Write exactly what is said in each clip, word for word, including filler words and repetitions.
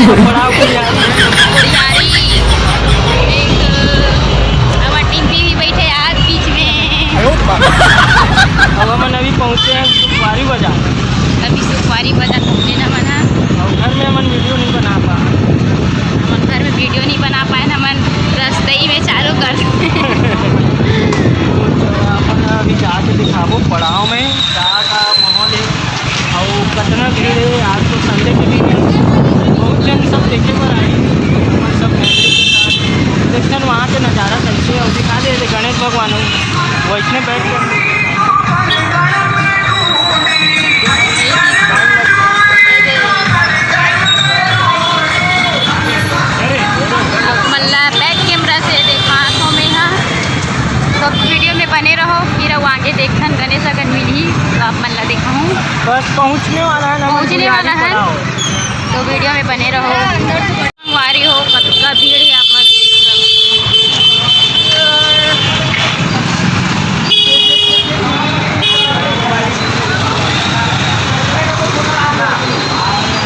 पड़ाव कोरियारी। कोरियारी। एक, अ, हमर टिम्पी भी बैठे आज बीच में। अब हमन अभी पहुँचे हैं सुखवारी बाजार। अभी सुखवारी बाजार पहुँचे ना मन ह। अउ घर में हमन वीडियो नहीं बना पा। हमन घर में वीडियो नहीं बना पाए ना, हमन रस्तई में चालू कर। हमन अभी जाके दिखाबो पड़ाव में का का माहौल है। अउ कतना भीड़ हे, आज तो संडे के दिन हे, बहुत जन सब देखे बर आए, हमर सब फैमिली के साथ। देखथन वहाँ के नज़ारा कैसे हे, अउ दिखा दे, दे गणेश भगवान हो, वैसने बैठ के मन ला बैक कैमरा से देखात हों मैं हा। तो वीडियो में बने रहो, फिर अउ आगे देखथन गणेश अगर मिलही तो आप मन ला दिखाहूँ। बस पहुँचने वाला है ना, पहुँचने वाला है। तो वीडियो में बने रहो। संगवारी हो, कतका भीड़ हे, आप मन देख सकत हो।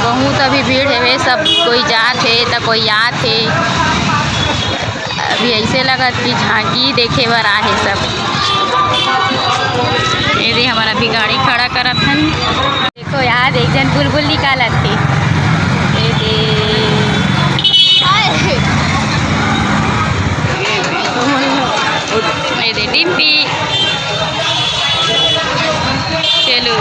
बहुत अभी भीड़ हवे, सब कोई जात हे त कोई आत हे। अभी ऐसे लगत कि झांकी देखे बर आहे सब। ये दे, हमर अभी गाड़ी खड़ा करत हन। देखो यार, एक झन बुलबुल निकालत हे। ये दे। ये दे डिम्पी। चलो।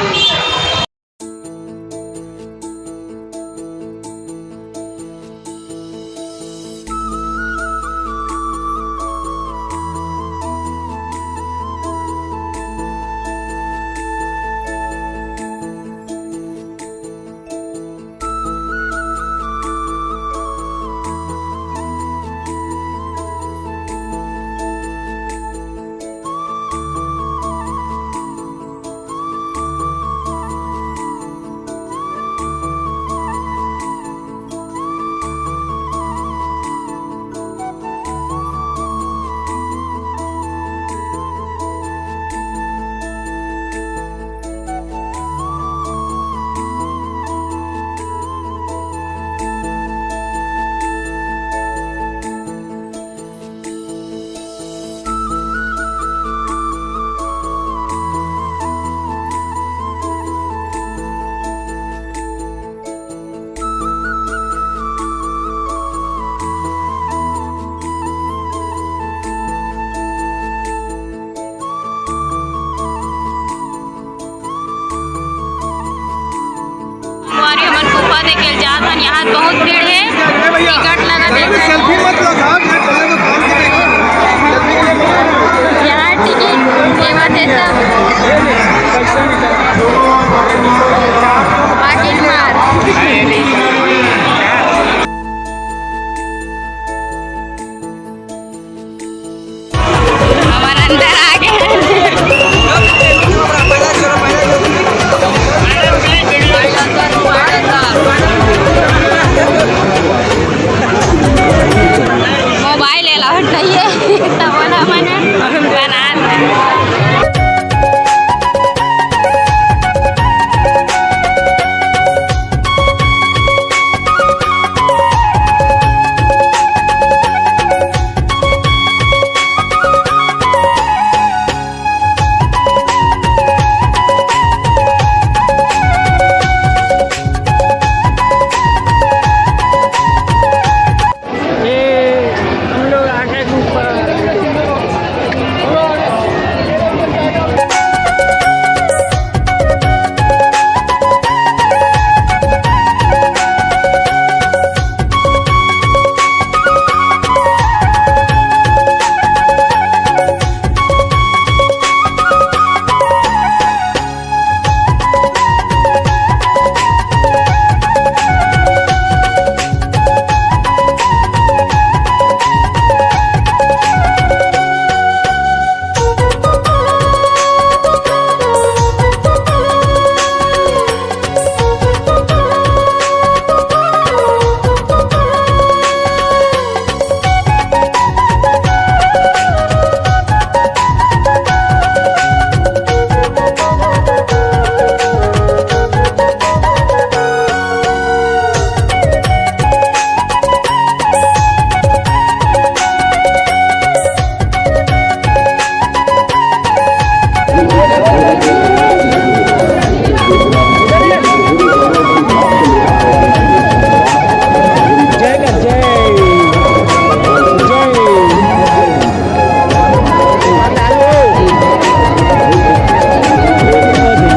जय का जय, जय।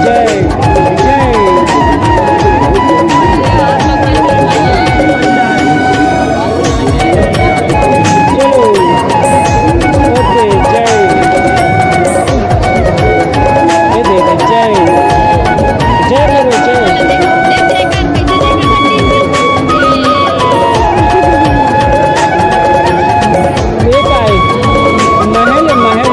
जय, जय। चलो। ओके, जय। ये दे दे, जय। जय बोलो, जय। ये का है? महल है, महल।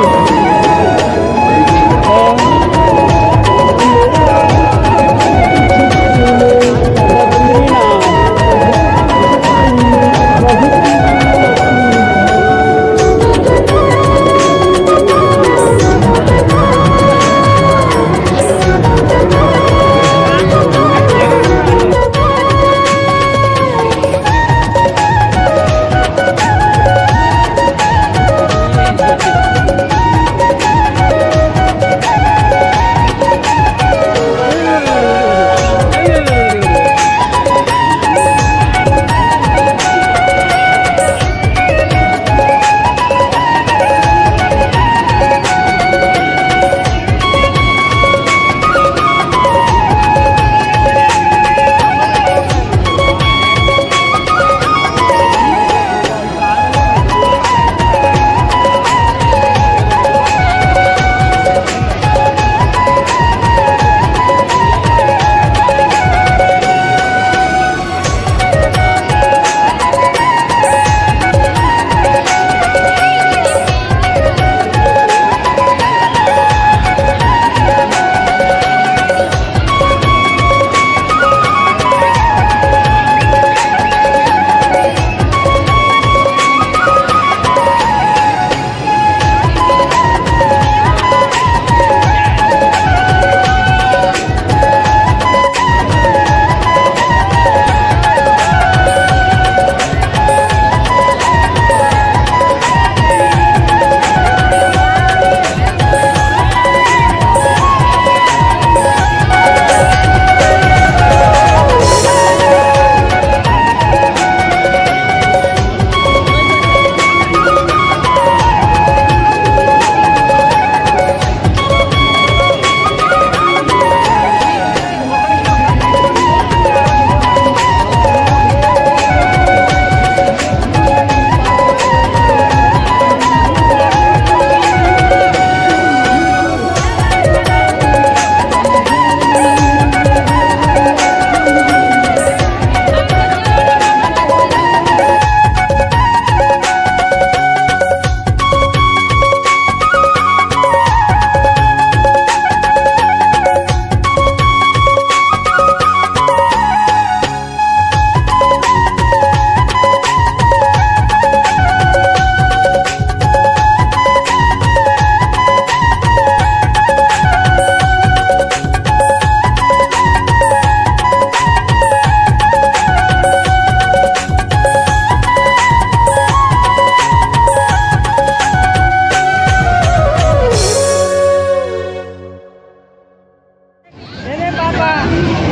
ए रे पापा,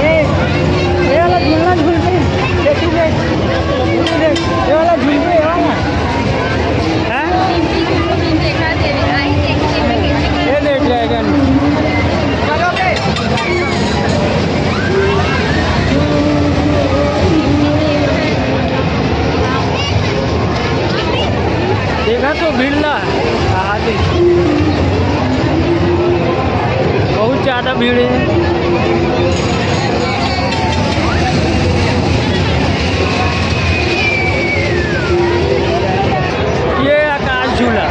ए, ए वाला झूलना झूल के, ये तू देख, तू देख, ये वाला झूल के, ये वाला। हैं? ये देख dragon। देखा तो भीड़ ला, आदमी बहुत ज्यादा भीड़ है। ये आकाश झूला।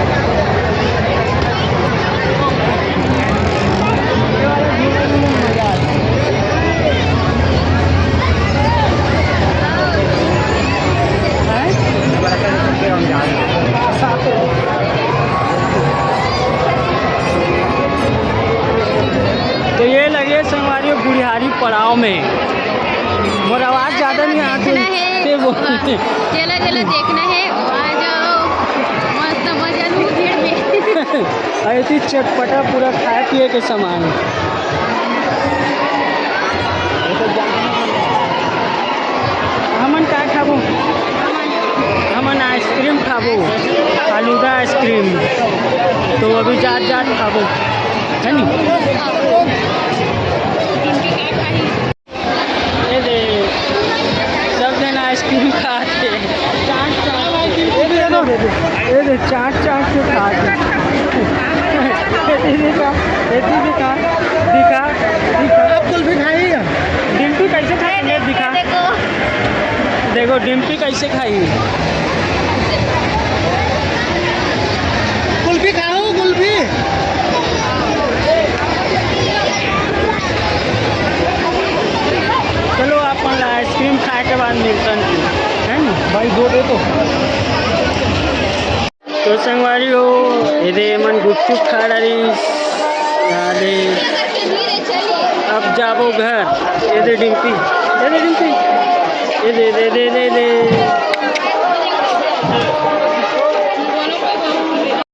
तो ये लगे संगवारी गुढ़ियारी पड़ाव में। मोर आवाज ज्यादा नहीं आती। देखना है, ते बोल। जेला जेला देखना है, आ जाओ। मस्त समझ आलू भीड़ में। अरे, इतनी चटपटा पूरा खाए पिए के सामान। हमन का खाबो? हमन आइसक्रीम खाबो, फालूदा आइसक्रीम। तो अभी जात जात खाबो, है नी? ये दे, सब जन आइसक्रीम खात हे। चाट, चाट। ये दे, ये दे, ये दे, चाट, चाट के खात हे। ये दे, दिखा, ये दे, दिखा, दिखा, दिखा। आप कुल्फी खाई है? डिम्पी कैसे खाई है? दिखा। देखो। देखो, डिम्पी कैसे खाई। कुल्फी खाओ, कुल्फी। चलो, आप मन ला आइसक्रीम खाए के बाद मिलतन, है ना? भाई, दो दे दो। तो संगवारी हो, एदे मन गुपचुप खा डारिस। यादे अब जाबो घर। एदे डिम्पी, एदे डिम्पी, एदे, एदे, एदे, एदे, एदे।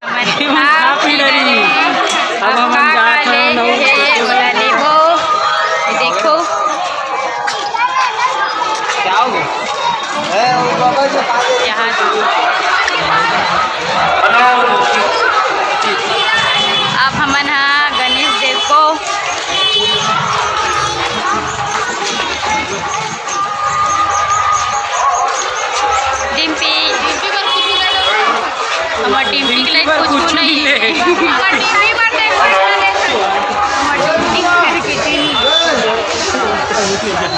हमन खा पी डरी। अब हमन जात हन नऊ बजे। ओला लेबो। देखो। क्या हो गया? यहाँ अब हमन हा गणेश देव को डिम्पी, हमर डिम्पी के लिए कुछ नहीं। हमर डिम्पी बर नहीं कुछ नहीं। हमर डिम्पी बर कुछ नहीं।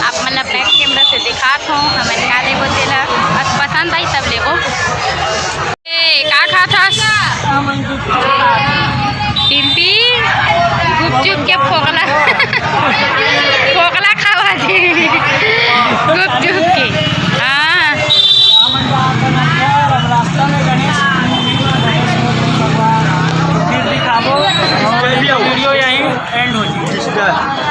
आप मन ला बैक कैमरा से दिखात हूँ, हमन का लेबो तेला, बस पसंद आई तब लेबो। ए, का खात हस? टिम्पी, गुपचुप के फोकला, फोकला खावा दे। गुपचुप के, हाँ। फिर दिखाबो, और वीडियो यहीं एंड हो जाए।